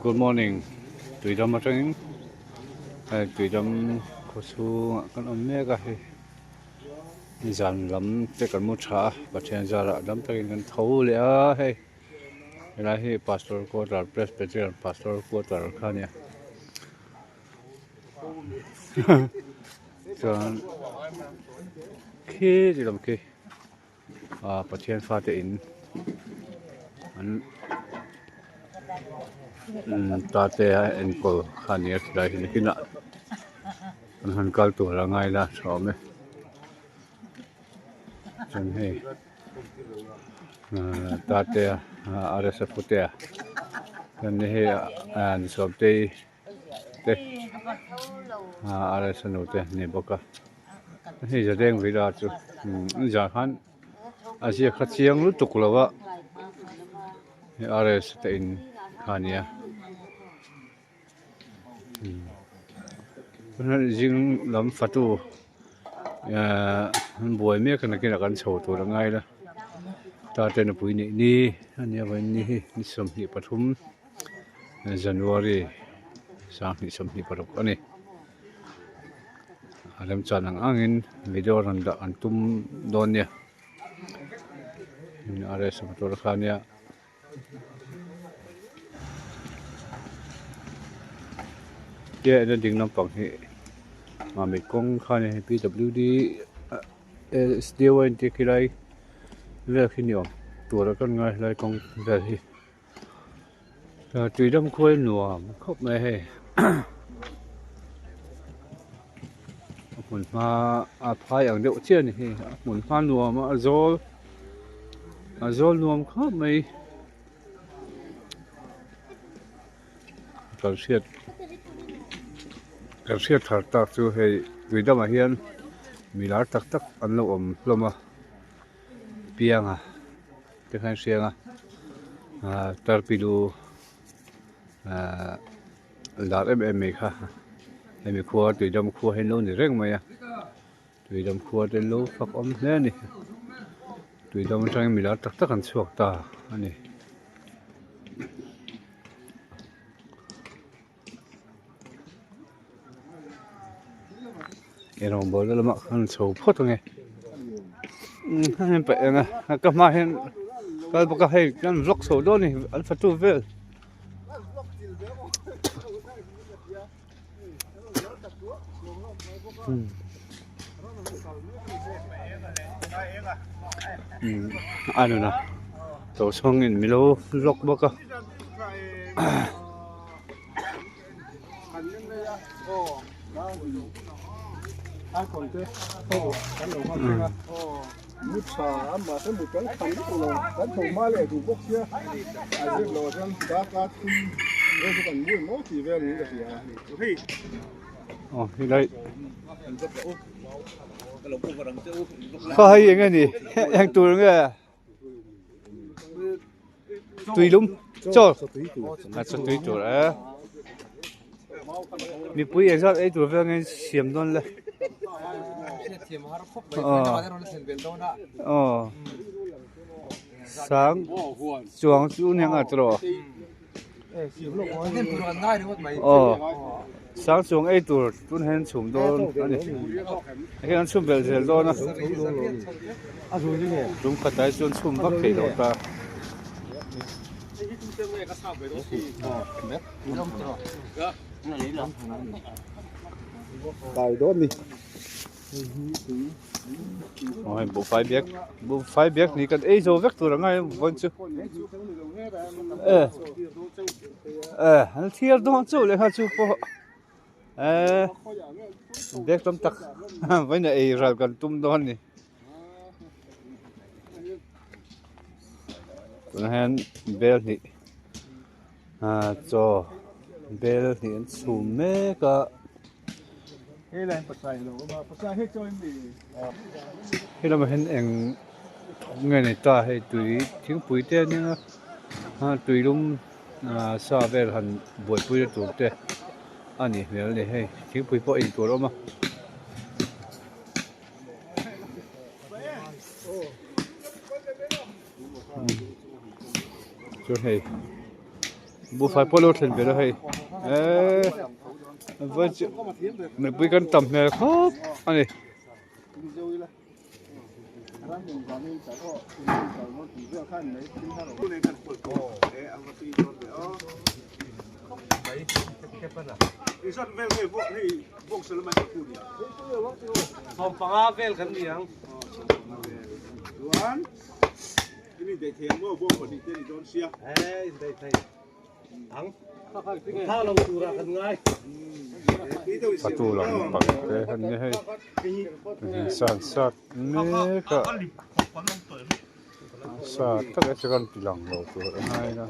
Good morning tuidam atangin hei tuidam khaw chhungah kan awm mek a hei zan lam te kan mu tha a Pathian zarah dam takin kan tho leh a hei helai hi pastor quarter presbyterian pastor quarter kha a nia chuan khi ti lam khi. Ahh Pathian fate in an tate a enkawl kha a ni a chulai hi nakinah an han kal tur a ngai la tha awm e chuan hei ahh tate a R S a pute a chuan hei ahh ni sawmtei te ahh R S a nu te an ni bawk a. Hei zadeng vila chu zah khan a ziak kha chiang lutuk lo a hei R S te in kha a nia zing lam fatu ahh an buai mek a nakinah kan chho tur a ngai la tate nupui neih ni a nia vawiin ni hi ni 23 January 2026 a ni. A remchan ang angin video rawn dah an tum dawn nia R S motor kha nia tia ena ding lampang hi mamit kawng kha nia hei P W D S D O tih khi lai vel khi ni awm tur a kan ngai helai kawng vel hi. Tui dam khuai nuam khawp mai hei a hmun hma a phai ang deuh chiah a ni hei a hmun hma nuam a zawl a zawl nuam khawp mai kan hriat kan hriat thar tak chu hei tui damah hian mi lar tak tak an lo awm hlawm a pianga. Tikhan hriang a ahh tarpilu ahh lar em em mai kha hemi khua tuidam khua hi an lo ni reng mai a tuidam khua te an lo fak awm hle a ni tuidam atangin mi lar tak tak an chhuak ta a ni. Eirawngbawl lamah khan chho phawt ange paih ang a ka hma hian kal bawk a hei kan vlog chho dawn a ni an fatu vel. A nuna tochhawngin milo vlog bawk a. Aw helai kha hei eng nge ni eng tur nge tui lum chaw a chaw tui tur e mipui engzat ei tur vel nge siam dawn le aw sang chuang chu nia nga tiraw aw sang chuang ei tur tun hian chhum dawn a ni hei an chhum belh zel dawn a tum khatah hi chuan chhum vak theih loh ta. Aw hei buhfai bag buhfai bag ni kan ei zo vek tur a ngai a vawiin chu e e an thlir dawn chauh leh kha chu pawh e bag tam tak vawiin a ei ral kan tum dawn a ni tunah hian bel hnih ah chaw bel hnih an chhum mek a. He lamah hian eng thawk nge ni ta hei tui thingpui te a nia a tui lum ah sa vel han buaipui na tur te a nih hmel a ni hei thingpui pawh in tur a awm a. Chuan hei. Buhfai pawh lo thlen ve lo hei eee vawi chu mipui kan tam hmel khawp a ni. Fatu lam pang te an ni hei san sat mek a sa tak e chu kan ti lang lo tur a ngai a.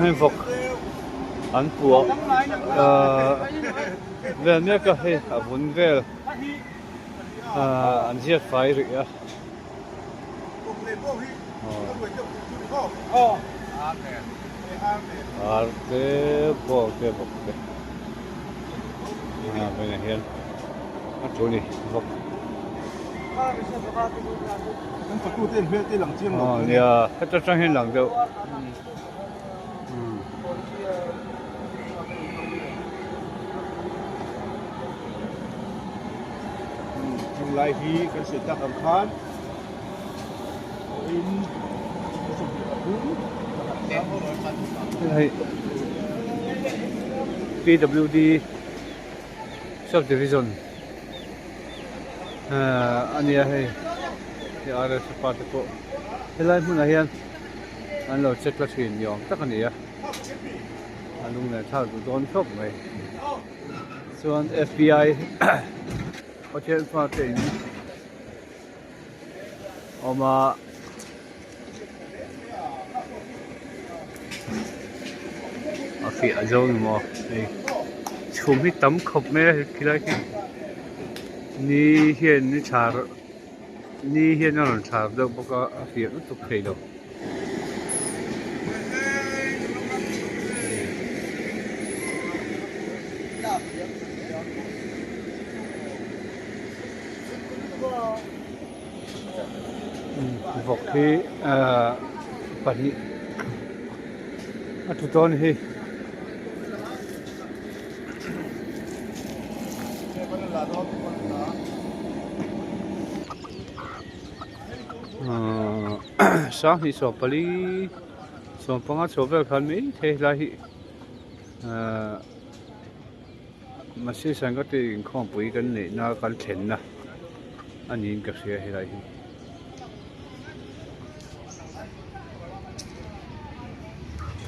Hei vawk an puah ahh vel mek a hei a vun vel ahh an ziak fai rih a. Ar te bawng te vawk te ah vawiinah hian a thu a ni vawk. Aw nia heta tang hian lang deuh. Tunlai hi kan sawi tak ang khan in Hei PWD sub division a nia hei RS pa te pawh helai hmunah hian an lo check la thin ni awm tak a ni a a lung leh thlak duh dawn khawp mai chuan F_B_I Pathian fate in awm a a fiah zo ni maw hei chhum hi tam khawp mai a khilai khi ni hian ni thla ni hian a rawn thla deuh bawk a a fiah lutuk thei lo. Vawk hi ahh pahnih a thu dawn hi. Ahh sanghnih 14 15 chho vel khan mai thei helai hi ahh Mahse Sangate inkhawmpui kan neihna kan thlenna a niin ka hria helai hi.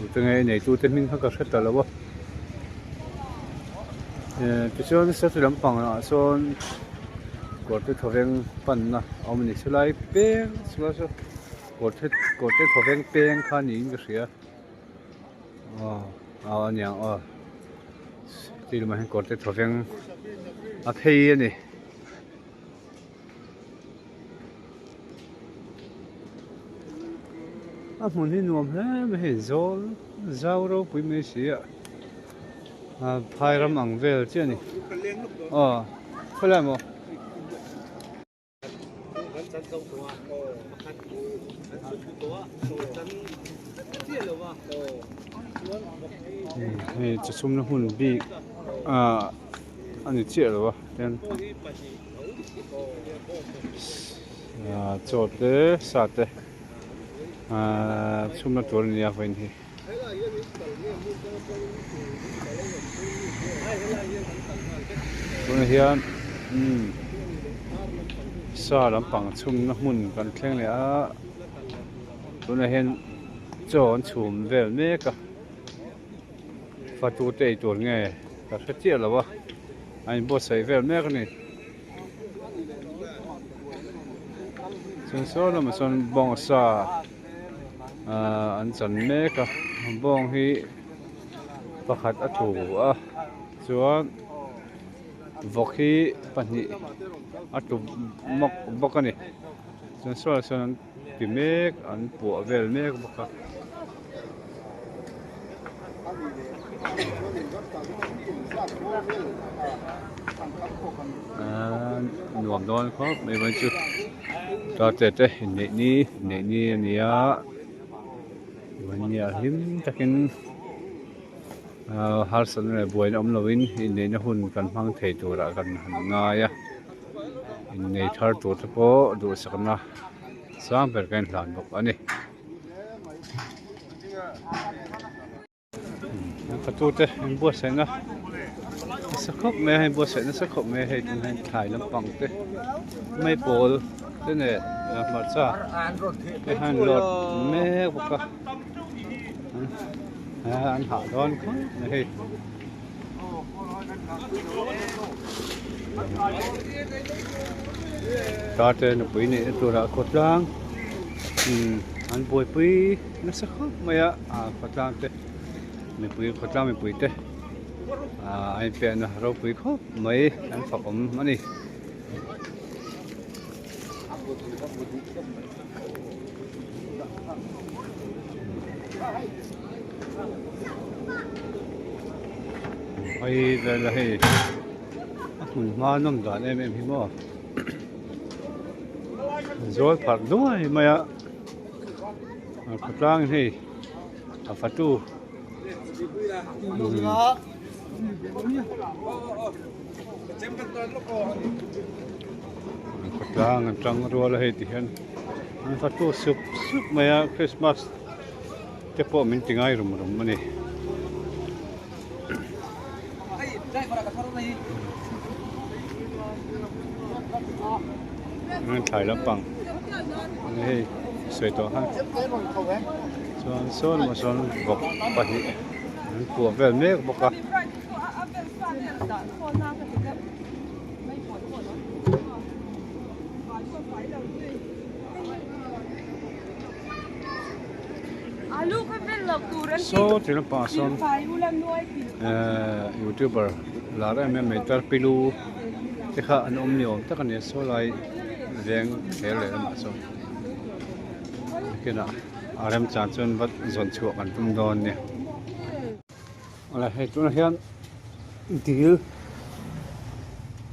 Tute nge neitute hming kha ka hre ta lo a. Tichuan sawti lampang ah sawn kawrte thawveng panna a awm a ni. Chulai peng chulai saw kawrte kawrte thawveng peng kha niin ka hria. Aw aw a niang aw ti lamah hian kawrte thawveng a phei a ni. A hmun hi nuam hle mai hei zawl zau ropui mai si a ah phai ram ang vel chiah a ni aw khawilai maw. Hei chawchhumna hmun bik ah a ni chiah lo a tin ah chaw te sa te ah chhumna tur a ni a vawiin hi. Tunah hian umm sa lampang chhumna hmun kan thleng leh a tunah hian chaw an chhum vel mek a fatu te ei tur nge ka hre chiah lo a a inbuatsaih vel mek a ni chuan saw lamah sawn bawngsa. Ahh an chan mek a bawng hi pakhat a thu a chuan vawk hi pahnih a tlu bawk bawk a ni chuan saw ah sawn. ti mek an puah vel mek bawk a. Aaa nuam dawn khawp mai mai chu tate te inneih ni inneih ni a ni a nia hlim takin aaa harsatna leh buaina awm lovin inneihna hun kan hmang thei turah kan han ngai a innei thar tur te pawh duhsakna sang ber kan inhlan bawk a ni. Fatute an buatsaihna nasa khawp mai a hei buatsaih nasa khawp mai a hei tunah hian thlai lampang te mai pawl te nen hmarcha te hian lawt mek bawk a an hah dawn khawp mai hei. Tate nupui neihna turah khawtlang an buaipui nasa khawp mai a ah khawtlang te mipui khawtlang mipui te ah a inpiahna ropui khawp mai an fak awm a ni. Hei vel a hei a hmun hma nawm dan em em hi maw zawl pharh duai mai a a khawtlang in hei a fatu Khawtlang an tang rual a hei ti hian an fatu sup sup mai a Christmas te pawh min ti ngai rum rum a ni. Thlai lampang hei sawi tawh khan chuan sawn maw sawn vawk pahnih an kuah vel mek bawk a. Saw ti lampangah sawn ehh youtuber lar em em mai tarpilu te kha an awm ni awm tak a ni a saw lai veng thler leh lamah sawn nakinah a remchang chuan va zawn chhuah kan tum dawn nia. Awle hei tunah hian dil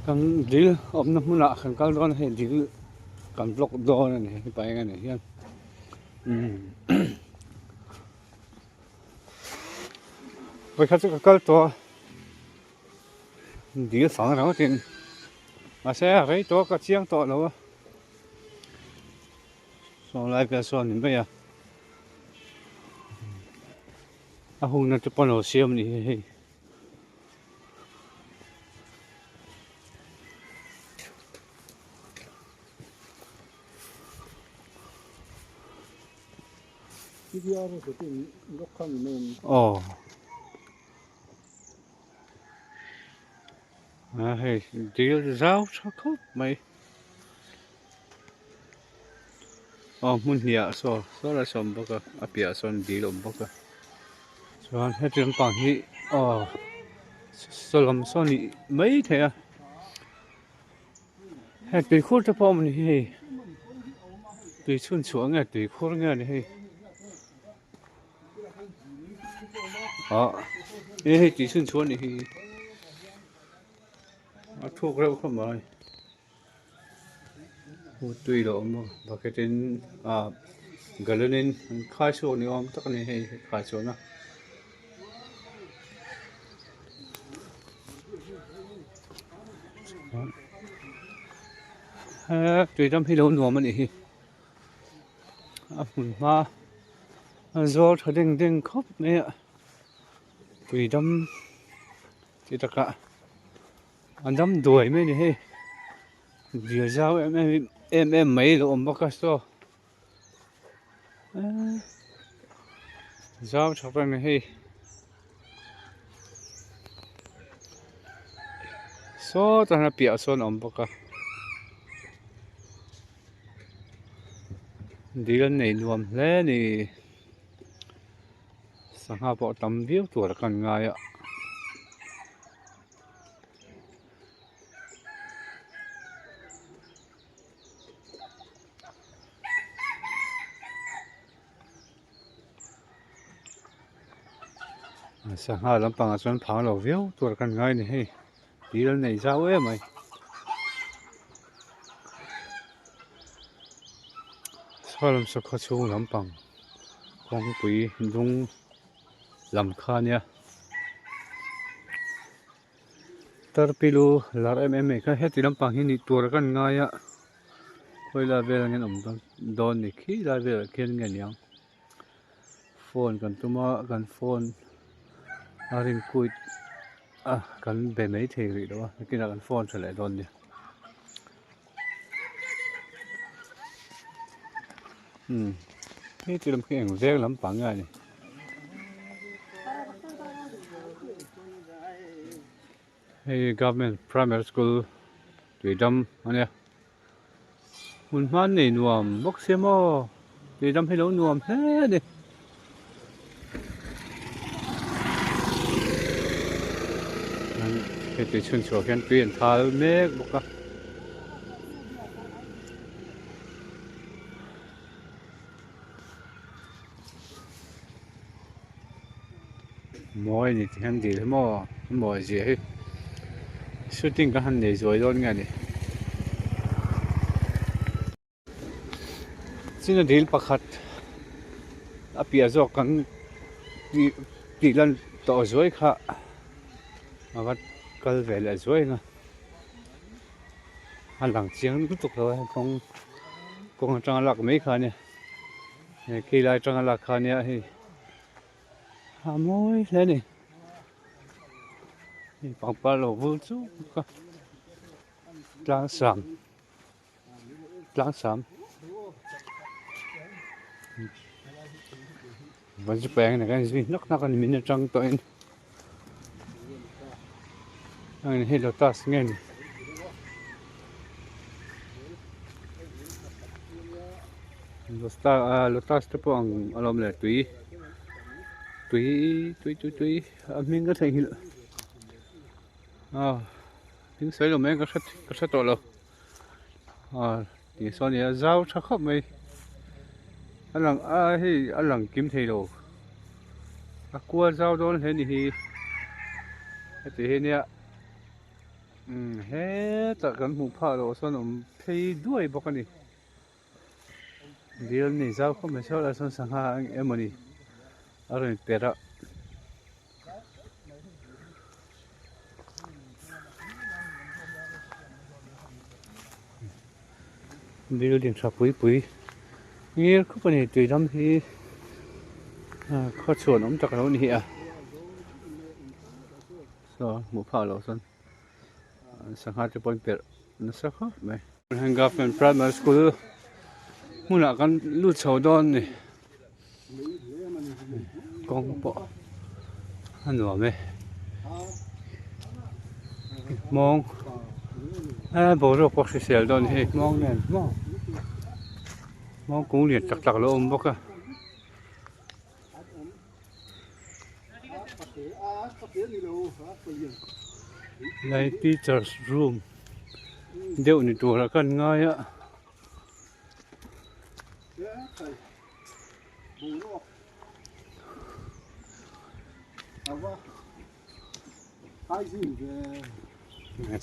kan dil awmna hmunah kan kal dawn a hei dil kan vlog dawn a ni hepa eng anih hian umm vawikhat chu ka kal tawh a dil fang rang atin mahse a rei tawh a ka chiang tawh lo a saw lai vel sawn a ni mai a. A hungna te pawh a lo siam a ni hi hei. Aw a hei dil zau tha khawp mai. Aw hmun hnih ah saw saw lai saw a awm bawk a a piah ah sawn dil a awm bawk a chuan heti lampang hi aw saw lam saw a nih mai thei a hei tuikhur te pawh a awm a ni hi hei tui chhun chhuah nge tuikhur nge a ni hei ah hei tui chhun chhuah a nih hi a thuk reuh khawp mai. Tui lo awm a bucket in ah gallon in an khai chhuak ni awm tak a ni hei khai chhuahna. He tui ram hi lo nuam a nih hi a hmun hma a zawl tha deng deng khawp mai a tui dam ti takah. A dam duai mai a ni hei dil zau em em em em mai lo awm bawk a saw eee zau tha reng a hei sawtah hian a piahah sawn a awm bawk a dil an nei nuam hle a ni sangha pawh a tam viau tur a kan ngai a. Sangha lampangah chuan phang lo viau tur kan ngai a ni hei dil an nei zau em mai. Saw lam saw khaw chhung lampang kawngpui dung lam kha a nia. Tarpilu lar em em mai kha heti lampang hi nih tur kan ngai a khawi lai vel angin awm dawn ni khi lai velah khian nge niang phone kan tum a kan phone a rin kuit a kan be mai thei rih lo a nakinah kan phone tha leh dawn nia umm heti lam khi eng veng lampang nge a ni. Hei government primary school Tuidam a nia hmun hman nei nuam bawk sia maw Tuidam hi lo nuam hle a ni. Hei tui chhun chhuah hian tui an thal mek bawk a. Mawi ni ti hian dil hi maw a mawi zia hi shooting ka han nei zuai dawn nge ni china dil pakhat a piah zawk kan tih tih lan tawh zuai kha a va kal ve leh zuai ang a a lang chiang lutuk lo a kawng kawng atanga lak mai kha a nia. He khi lai atanga lak kha nia hei a mawi hle a ni hei pangpar lo vul chuk a tlang sam tlang sam vanzupeng nen khan zui hnawk hnawk a ni min atang tawhin hei lotus nge ni. Lotus te pawh ang a lawm le tui tui tui tui tui a hming ka theihnghilh ah hming sawi lo mai ka hre ka hre tawh lo ah tih sawn a ni a zau tha khawp mai a lang a hei a lang kim thei lo a kual zau dawn hle a ni hi heti hi nia. Umm hetah kan hmuh phah loh sawn awm phei duai bawk a ni dil nei zau khawp mai saw lai sawn sangha eng emawni a rawn perh a. Building tha pui pui ngir khawp a ni tui lam hi khawchhuan awm tak a lo ni a. Saw hmuh phak loh chuan sangha te pawh an perh nasa khawp mai. Heng government primary school hmunah kan lut chho dawn a ni kawng pawh a nuam e hmawng a boruak pawh hrisel dawn a ni hei hmawng nen maw hmawng kung lian tak tak a lo awm bawk a. Lai teachers room deuh ni tur ah khan ngai a.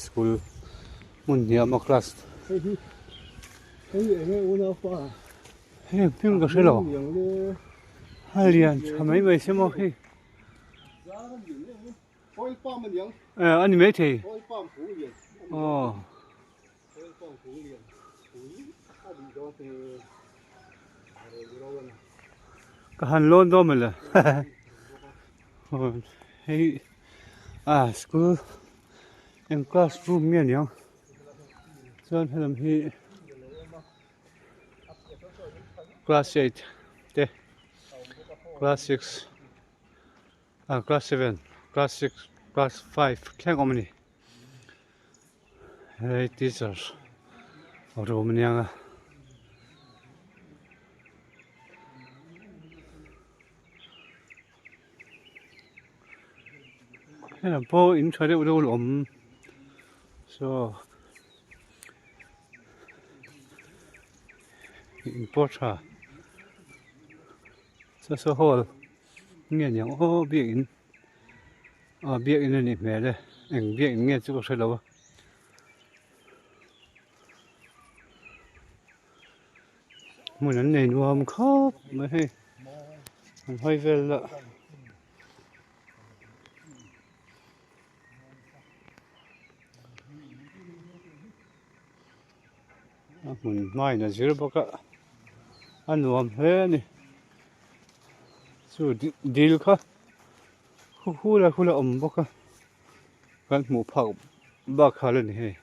School hmun hniam a class. Hei hming ka hre lo a lian tha mai mai se maw hei eh a ni mai thei aw ka han lawn dawn mawle hei a school eng class room nge niang chuan helam hi. Class 8 te class 6 ah class 7 class 6 class 5 thleng awm a ni hei teacher room a niang a. Helam pawh in tha deuh deuh a awm saw in pawh tha saw saw hall nge niang aw biakin. Aw biakinn a nih hmel e eng biakinn nge chu ka hre lo a. Hmun an nei nuam khawp mai hei an hawi vel lah. A hmun hmain a zir bawk a a nuam hle a ni chu dil kha hul a hul a awm bawk a kan hmuh phak bak kha la ni hei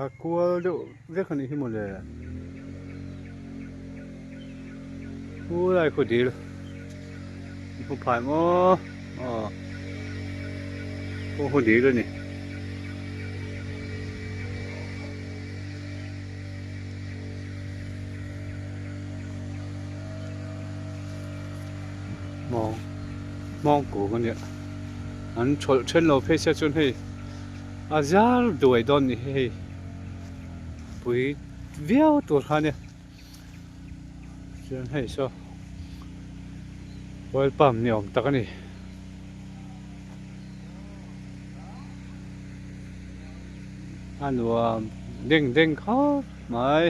a kual deuh vek a nih hi mawle khulai khu dil hmu phai maw aw khu dil a ni. Mawng mawng kung a nia an thawlh then lo phei sia chuan hei a zar duai dawn ni hi hei pui viau tur kha ania chuan hei saw oil palm ni awm tak a ni. A nuam deng deng khawp mai.